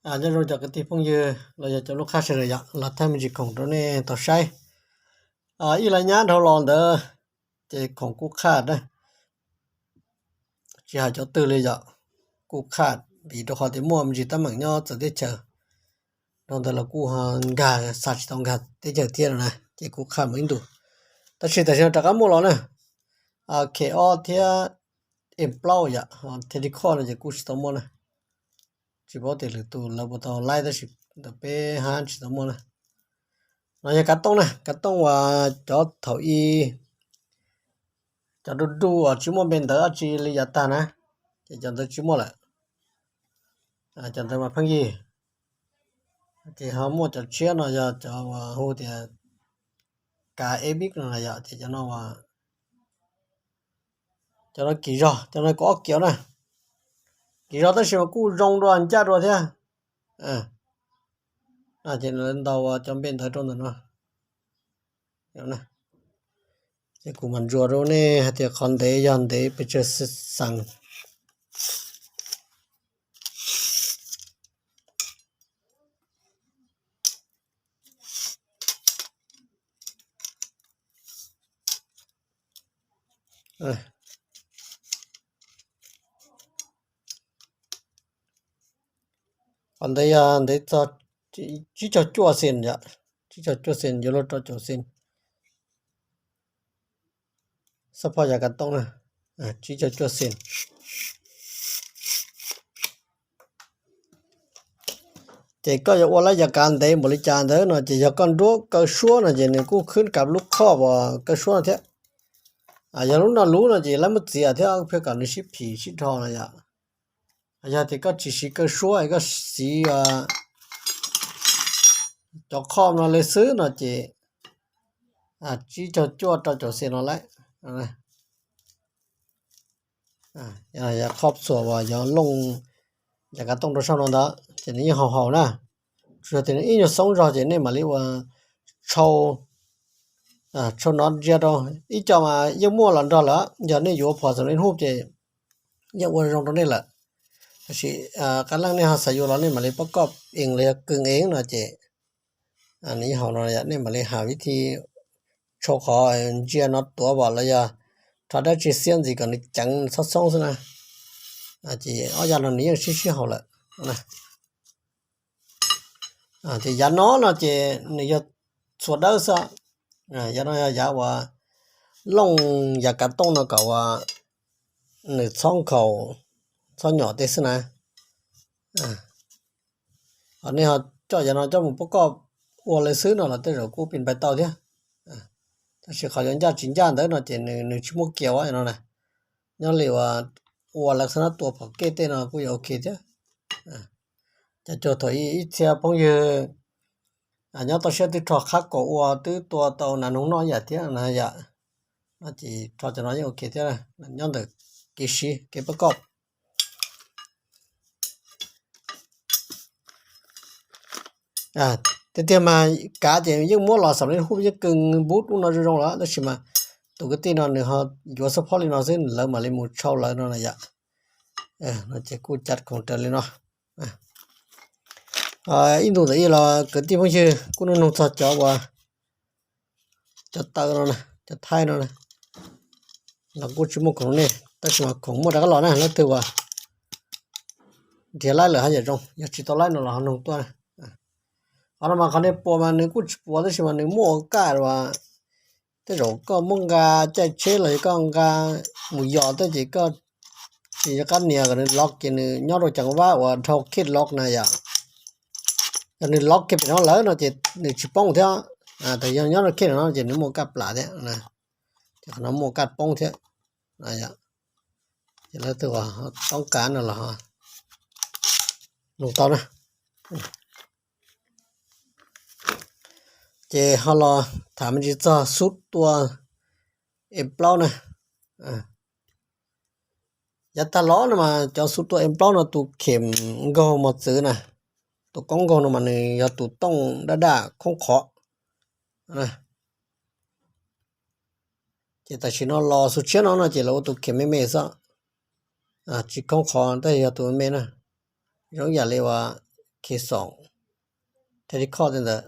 Nyob zoo cov kwv tij phooj ywg los yog cov lub qhab sawv daws yom, los thaij me ntsis khoom rau nej tau saib. Ib lab nyab dhau los ntawd ces khoom kuj qhaj na, tsis hais cov twg li yom, kuj qhaj vim rau qhov tias muaj me ntsis teeb meem nyob txawv teb chaws. Dhau ntawd los kuj nkag xa tsis tau nkag teb chaws thiab no na, ces kuj qhaj mus ib ntus. Tab sis tam sim no rov qab muaj los na, K ob thiab M plaub yom, thiab T khoj no ces kuj tsis tau muaj na. Tsis paub tias lwm tus lawv puas tau laib tab sis ntawm peb hab tsis tau muaj na. No yog kav tooj na, kav tooj uas cov thaum ub cov du du uas tsis muaj npe ntawv dab tsi li yav tag na, ces cov ntawd tsis muaj lawm. Cov ntawd mas pheej yig. Ces ho muaj cov tshiab no yog cov uas hu tias kav Epic no yom, ces cov no uas cov no kim zog, cov no kaum ob kiaus na. Kim zog tab sis mas kuj zoo dua ncaj dua thiab. Ces lawv ntaus cov npe ntawv rau ntawm no. Ces kuv mam ntsuas rau nej hais tias qhov ntev yog ntev pes tsawg xees. Qhov ntev yog ntev txog tsib caug cuaj xees yom, tsib caug cuaj xees yuav luag rau caum xees. Xab phoj yav kav tooj na, tsib caug cuaj xees. Ces koj yuav ua lab yav kav ntev npaum li cas ntawd no ces yog koj nruab kaw suab no ces nws kuj khwb kav lub khob uas kaw suab no thiab. Yog lub no luv no ces lab muab txiav thiab pheej kom nws sib phim sib dhos no yom. Yog tias koj tsis siv kaw suab, koj siv cov khob no li xwb no ces tsib caug cuaj rau caum xees no lawm. Khob txhuam uas yog looj yav kav tooj rau saum no ntawd ces nws yeej haum haum na. Tsuas yog tias nws ib nyuag xoob zog ces nej mam li ua tshau, tshau no ntsia rau. Ib co mas yeej muaj los nrog lawm, yog nej yuav phom xam li hub ces yeej ua zoo rau nej lawm. Tab sis qee leej nej ho xav yuav los nej mam li pob koj ees los yog kws ees no ces nws yeej haum no, nej mam li has vib thi tshau qhov ntsia no tuav los yog rho dab tsi xiab ntxiv kom nws ceev txhob xoob xwb na. Ces ob yav no nws yeej sib sib haum lawm. Ces yav no no ces nws yog txhua dawb xwb. Yav no yog yav uas looj yav kav tooj no kom uas nws txhob nkhaus txhob nyom tej xwb na. Ho nej ho coj yav no coj mus pob koj ua li xwb no los tej zaum kuj pib npais tau thiab. Tab sis qhov yuav ncaj tsis ncaj ntawd no ces nws tsis muaj kiaus no na. Nyob li uas ua lawv xab nab tua phom kej tej no kuj yuav ok thiab. Ces cuag thaum ib txhia phooj ywg nyob toj siab twb rho qhab kaum ua twb tua tau nas noog noj ib yam thiab na yom. No ces rho cov no yeej ok thiab, nyob ntawm kev siv kev pob koj. Tiag tiag mas kav ces yeej muab los xam li hub yeej kws npub ub no zoo zoo lawm tab sis mas tus kwv tij no nws ho yuav xab phob li no xwb lawv mam li mus tshau lawv no na yom. No ces kuj cav khoom raws li no. Ib ntus ntawm ib los kwv tij phooj ywg kuj nug noog txog cov uas cov taw no na, cov thaij no na, los kuj tsis muaj khoom nej tab sis mas khoom muaj rov qab los na, leej twg uas nrhiav laib lawm haj yam zoo, yog tsis tau laib no los ho noog tuaj. Qhov no mas qhov nej puas mas nws kuj tsis puas tab sis mas nws muaj ua kaj uas tej zaum koj muab nqa caij tsheb los yog koj nqa mus yos tej ces koj tsis nco qab nias kom nws lock ces nws nyob rau ceev vab uas dhau khej lock na yom. Yog nws lock kiag pem no lawm no ces nws tsis poob thiab. Tab yog nyob rau khej no ces nws muaj kaj plam thiab, ces qhov no muaj kaj poob thiab. Ces leej twg uas toob kas no los noog tau na. Ces ho los tham me ntsis txog xub tua M plaub na. Yav tag los no mas cov xub tua M plaub no tus khem nkaug mos txwv na, tus koob nkaug no mas nws yog tus tooj daj daj khoob qhov. Ces tam sim no los xub tshiab no no ces lawv ua tus khem me me xwb, tsis khoob qhov tab sis yog tus me me na. Zoo yam li uas K xoom, Telecom tej ntawd.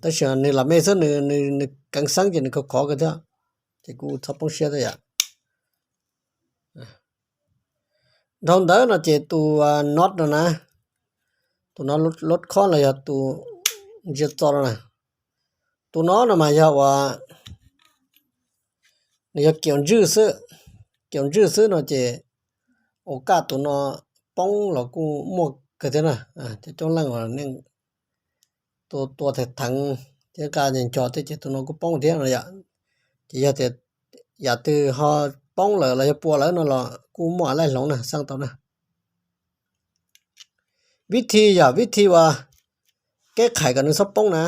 Tab sis nws lam me xwb, nws nws keev xeeb ces nws khov khov kawg thiab, ces kuj txhob poob siab thiab yom. Dhau ntawd no ces tus not no na, tus no lub khob los yog tus ntsia txo no na, tus no no mas yog uas nws yog kiaum ntswj xwb, kiaum ntswj xwb no ces ua kaj tus no poob los kuj muaj kawg thiab na. Cov coob leej uas neej tua tua theev theev thiab nqa nco nco tej ces tus no kuj poob thiab no yom. Ces yog tias yam twg ho poob lawm los yog puas lawm no los kuj muaj laij hloov na, xaj tau na. Vib thi yog vib thi uas keb qhais kom nws txhob poob na.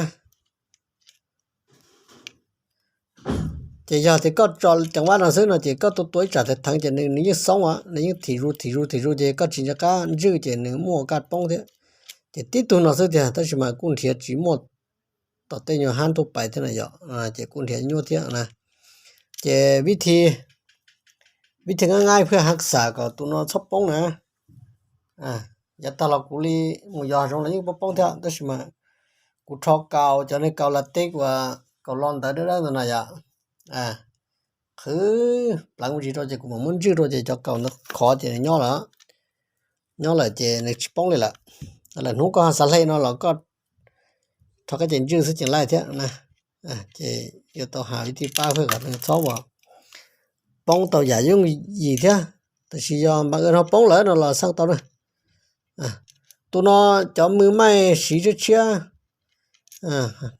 Ces yog tias koj tso ceev vab no xwb no ces koj tua tua ib tsam theev theev ces nws nws yeej xoob os, nws yeej thim zus thim zus thim zus ces koj tsis nco qab ntswj ces nws muaj kaj poob thiab. Ces tib tug no xwb tiag tab sis mas kuj nrhiav tsis muaj tom tej nyuag hab tuaj pais thiab na yom, ces kuj nrhiav nyuaj thiab na. Ces vib thi, vib thi nqaij nqaij phwj hav xam kom tus no txhob poob na. Yav tag los kuv li mus yos zoov los yeej poob poob thiab tab sis mas kuv rho kaus, cov niag kaus las teb uas kaus lo ntawd dawb dawb ntawd na yom, qhwv pleev mus tsis rau ces kuv mam muab ntswj rau ces cov kaus ntawd khov ces nws nyob lawm, nyob lawm ces nws tsis poob li lawm. Lawm hnub koj ho xav hle no los koj rho kab ces ntswj xwb ces laij thiab na. Ces yuav tau has vib thi pab phwj kom nws txhob uas poob tau yam yooj yim thiab, tab sis yog npam no poob lawm no los xaj tau na. Tus no cov mws maij siv tshiab tshiab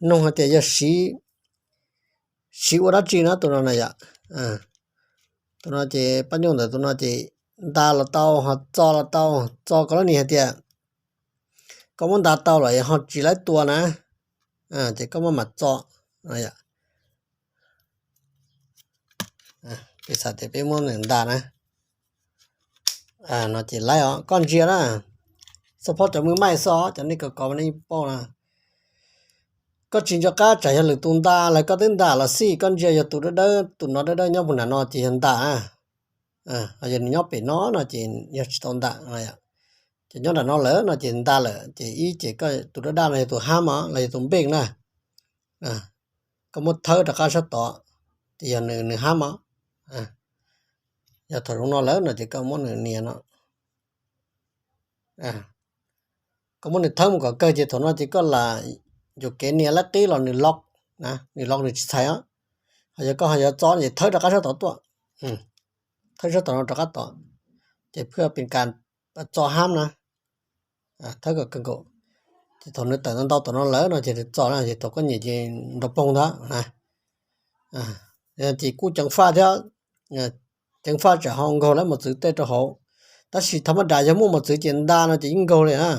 nug hais tias yog siv, siv ua dab tsi na tus no na yom. Tus no ces pab nyuj ntawm tus no ces nta los tau, ho txo los tau, txo kom lab nis hais tias koj muab nta tau los ho tsis laib tua na, ces koj muab mam txo. Peb xav tias peb muab nws nta na, no ces laib os, koj ntsia na, xab phob cov mws maij xwb os, cov nej kov kov nej paub na. Koj tsis nco qab tsam yog lwm tus nta los koj twb nta los xij, koj ntsia yog tus dawb dawb, tus no dawb dawb nyob puag nram no ces yog nta na. Ho yog nws nyob pem no no ces yog tsis tau nta. Ces nyob nram no lawm no ces nta lawm ces ib ces koj tus dawb dawb no yog tus hab mos los yog tus npeej na. Koj muab thawb rov qab sab tod, ces yog nws nws hab mos. Yog thaum zoo no lawm no ces koj muab nws nias no, koj muab nws thawb mus kom kawg ces thaum no ces koj lam yuam kev nias laib qib los nws lock na, nws lock nws tsis txhais os. Ho yog koj ho yuav txo ces thawb rov qab sab tod tuaj, thawb sab tod no rov qab tod, ces phwj pes kas txo hab na. Thawb kom kawg nkaus, ces thaum nws tawm ntau ntau tom no lawm no ces nws txo na, ces thaum koj nyem ces nrov poog ntag na. Ces kuj ceev faj thiab, ceev faj tsam ho nkaug lawm mos txwv tej rau hauv. Tab sis thaum maj das yog muaj mos txwv ces nta no ces yeej nkaug li na.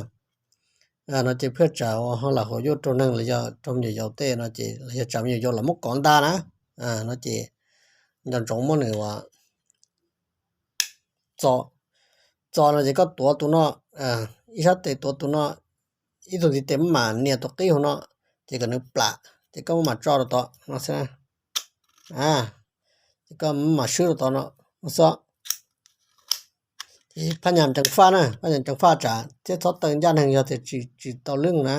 No ces phwj tsam ho lam hauv yuaj rau neeg los yog rau me nyuam yaus tej no ces los yog tsam me nyuam yaus los muab kov nta na. No ces nco ntsoov muab nws ua txo, txo no ces koj tuav tus no, ib sab tes tuav tus no, ib tug ntiv tes maj mam nias tus qib hauv no, ces kom nws plam ces koj maj mam tso rau tod no xwb. Ces koj maj mam swb rau tod no xwb. Ces phaj nyas ceev faj na, phaj nyas ceev faj tsam thiab txhob taw ncaj neeg yog tias tsis tau lwj na.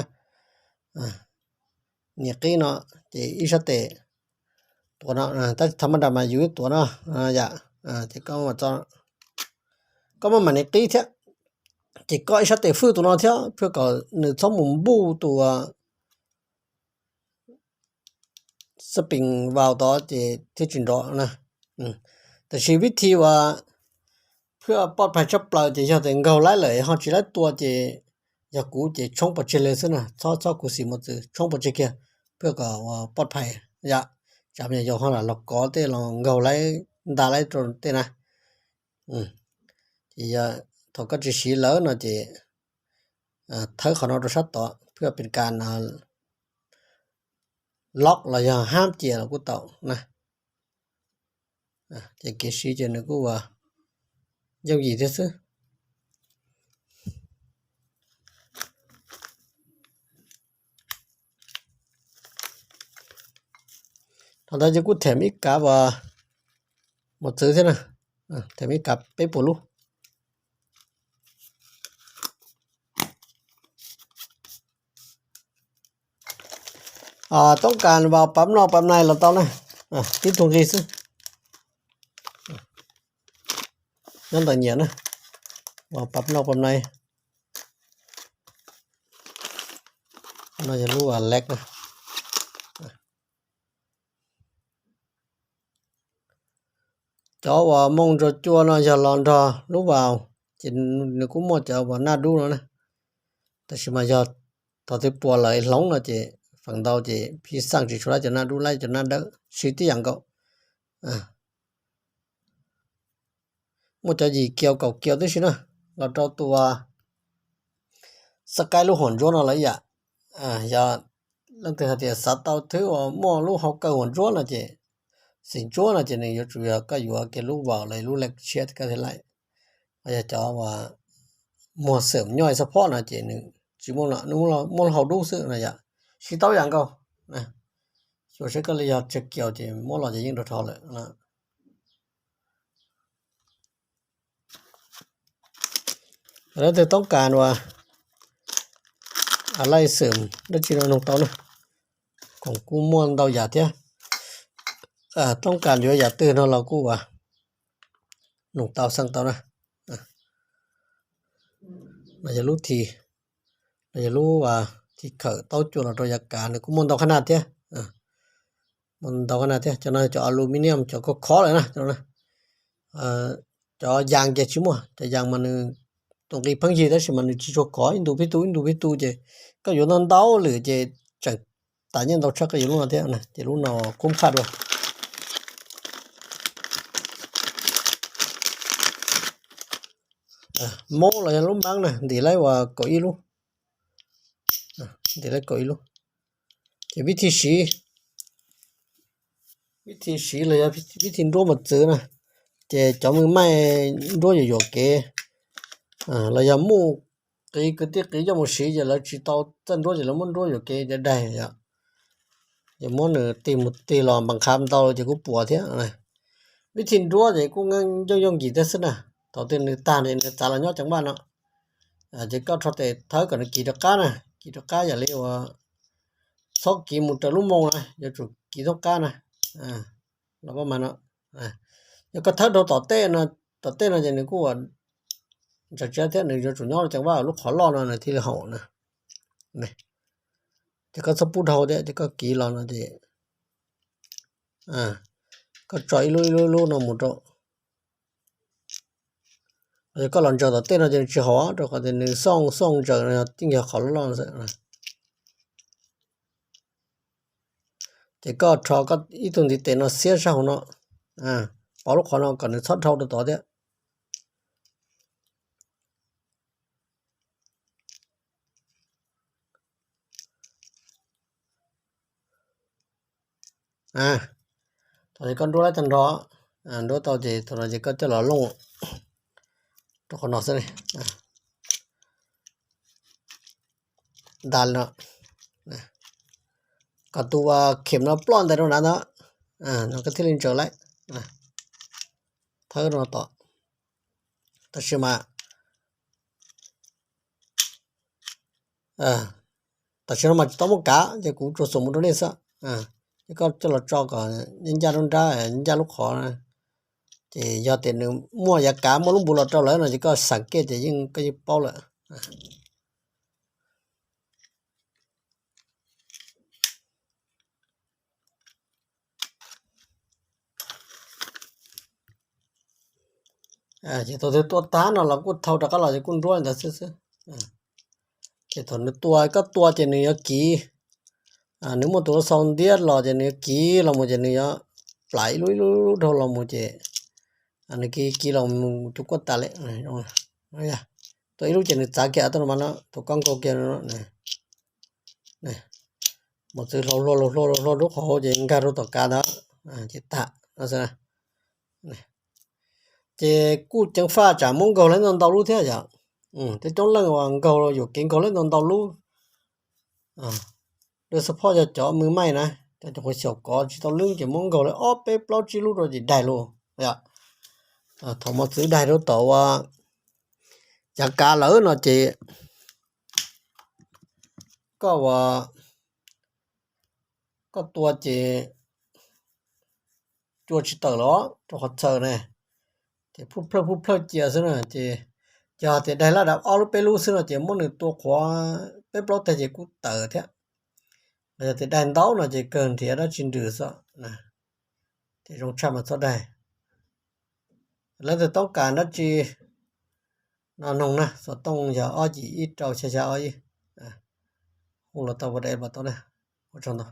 Nias qib no, ces ib sab tes tuav no, tab sis thaum maj das mas yus tuav no, yam, ces koj maj mam nias qib thiab, ces koj ib sab tes fwj tus no thiab phwj kom nws txhob mus npuj tus spring valve tod ces thiaj tsis nrov na. Tab sis vib thi uas phwj poj phais tshaj plaws ces yog tias nkaug laib lawm ho tsis laib tua ces yog kuv ces tshoob pov tseg li xwb na, txhob txhob khuv xim mos txwv, tshoob pov tseg kiag, phwj kom poj phais yam, tsam me nyuam yaus ho lam los kov tej los nkaug laib nta laib rau tej na. Ces yog thaum koj tsis siv lawm no ces thawb qhov no rau sab tod phwj pes kas lock los yog hab cia los kuj tau na. Ces kev siv ces nws kuj ua yooj yim thiab xwb. Thaum ntawd ces kuj them ib kav mos txwv thiab na, them ib kav peb puas lub. Toob kas vas pab noj pab nais los tau na, tib tug nqi xwb. Nyob ntawm nyiam na, vas pab noj pab nais. No yog lub vas lek na. Cov uas moo nrog cua no yog los nrog lub vas, ces nws kuj muaj cov uas naj dub no na. Tab sis mas yog thaum twg puas lawm hloov no ces feem ntau ces phij xaj tsis tshuav cov naj dub, lawv cov naj dawb siv tib yam nkaus. Muaj cov yim kiaus kaum kiaus tib si na, los rau tus xab kaib lub huam ntsuab no lawm ib yam. Yog leej twg hais tias xav tau thwb uas muaj lub hau kaw huam ntsuab no ces, xim ntsuab no ces nws yuav tsum yog koj yuav kiag lub vas los lub lek tshiab koj thiaj laim. Yog cov uas muag xwm nyob xab phob no ces nws tsis muaj, muaj lub hau dub xwb no yom. Siv tau yam nkaus. Xyuas seb koj li yog tsawg kiaus ces muab los ces yeej rau rho lawm. Leej twg toob kas uas laij xwm dab tsi no nug tau na, koom kuj muaj ntau yam thiab. Toob kas yuav yam twg no los kuj nug tau xeeb tau na. No yog lub thi, no yog lub thi khawm taub cua los rau yav kav, nws kuj muaj ntau qhab naj thiab. Muaj ntau qhab naj thiab, cov no cov aluminium cov khov khov lawm na. Cov yas ces tsis muaj, cov yas mas nws tus nqi pheej yig tab sis mas nws tsis tshua khov, ib ntus pib tu ib ntus pib tu ces koj yuav ntau ntau lwm ces tseem tas nyiaj ntau tshaj koj yuav lub no thiab. Ces lub no kub qhaj dua. Mob los yog lub npaab na, ntim laib uas kaum ib lub, ntim laib kaum ib lub. Ces vib thi siv, vib thi siv los yog vib thi nruab mos txwv na, ces cov mws maij nruab yuam yuam kev los yog muaj qiv kwv tij qiv coj mus siv ces lawv tsis tau txawj nruab ces lawv muab nruab yuam kev cov daig yom. Ces muab nws tig mus tig los npas qhav ntau ces kuj puas thiab. Vib thi nruab ces kuj yooj yooj yim thiab xwb na, thaum twg nws tag nws txav los nyob ceev vaj no. Ces koj rho tes thawb kom nws kiv rov qab na, kiv rov qab yam li uas txhob kiv mus raws lub moo na, yuav tsum kiv thoob qab na. Los pab mas no, yog koj thawb rau tom tej no, tom tej no ces nws kuj ua ntsaws tsiab thiab, nws yuav tsum nyob ceev vaj lub qhov loj no nws thiaj li haum na. Ces koj txhob pub dhau thiab, ces koj kiv los no ces koj tso ib lub ib lub ib lub no mus rau, yog koj los ntsaws tom tej no ces nws tsis haum, rau qhov tias nws xooj xooj ntsaws no yeej yog qhov loj loj xwb. Ces koj rho ib tug ntiv tes no xiab sab hauv no, pauv lub qhov no kom nws txhob dhau rau tod thiab. Thaum koj nruab lawm tag nrho, nruab tau ces thaum no ces koj coj los looj rau qhov no xwb. Ntas no, kom tus khem no ploj ntais rau nrad ntag, no koj thiaj li ntsaws lawm. Thawb no tom, tab sis mas tam sim no mas tsis tau muaj kav ces kuv tsuas xum mus rau nej xwb. Ces koj coj los tso kom ncaj ncaj lub nrab, ncaj lub qhov. Ces yog tias nws muaj yav kav muaj lub npuv los rau lawm no ces koj xam kej ces yeej koj yeej paub lawm. Ces thaum twg tua tag no los kuj thau rov qab los ces kuj nruab li ntawd xwb xwb. Ces thaum nws tua, koj tua ces nws yuav kiv, nws muaj tus lub xau ntiab los ces nws yuav kiv los mus ces nws yuav plam ib lub ib lub dhau los mus ces nws kiv kiv los mus tus kuaj tas li. Tua ib lub ces nws txav kiag tuaj no mas no, tus koj nkaug kiag no. Mus txwv hlau hluas hlau hluas hlau hluas lub qhov hauv ces nkag rau tom kav ntawd ces tag no xwb. Ces kuj ceev faj tsam muab nkaug lawv ntau ntau lub thiab yom. Tej coob leej uas nkaug yuam kev nkaug lawv ntau ntau lub. Lawv xab phoj yog cov mws maij na, cov cov qhuav xyaum kov tsis tau lwb ces muab nkaug lawv ob peb plaub tsib lub rau ces daig lawm. Thaum mos txwv daig rau tom uas yav kav lawm no ces koj ua Koj tua ces cua tsis tawm los rau qhov txhaws ne, ces phwj plhawj phwj plhawj cia xwb na. Ces yog tias daig laj dam ob lub peb lub xwb no ces muab nws tua qhuav peb plaub teg ces kuj tawm thiab. Yog tias daig ntau no ces kawg nrhiav dab tsi nrws xwb. Ces zoo tshaj mas txhob daig. Leej twg toob kas dab tsi no noog na, xov tooj yog ob yim ib rau xya xya ob ib. Hu los tau pas dai pas tau na. Ua tsaug ntau.